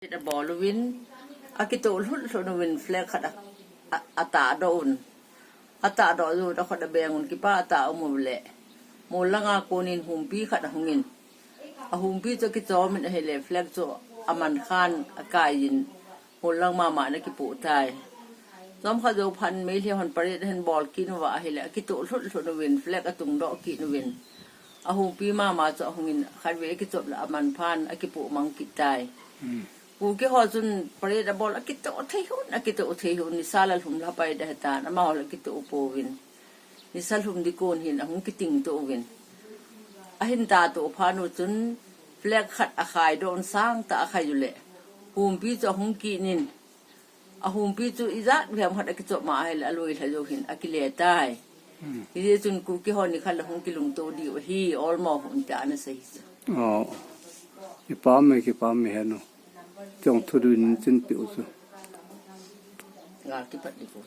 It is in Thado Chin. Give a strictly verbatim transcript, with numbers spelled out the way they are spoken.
Abol uvin, akitoh lhut lhut uvin flag khat a, a, atahdoh un. Atahdoh un, akhut abeng un, kipa atah um u le. Mol langa konin humpi khat ahungin. Ahumpi chu akichom in ahile flag chu aman khan akai in. Mol lang mama in akipoh tai. Chomkhat jou phat in Meitei hon parade ahin bol kit uva ahile, akitoh lhut lhut uvin, flag atungdoh kit uvin. Ahumpi mama chu ahungin, khatvei akichop le aman phan akipoh mang kit tai. Kuki ho chun parade abol akitoh thei un, akitoh thei un, nisa la lhum lha pai da hitan, amaho la kitoh pouvin. Nisa lhum ding kon hin ahung kiting to uvin. Ahin tahto phat u chun flag khat akhaidoh un, sangtah akhai u le. Humpi chu ahung kit in. Ahumpi chu ijat vem khat akichop ma ahile aloi lha jou hin akile tai. Hijeh chun Kuki ho nikhat la hung kilungto diu ahi, olmo hon tia ana sei chu. Oh. Kipah e, kipah e henu. Chong thu dun chin piu chu. Gal kipat di ko.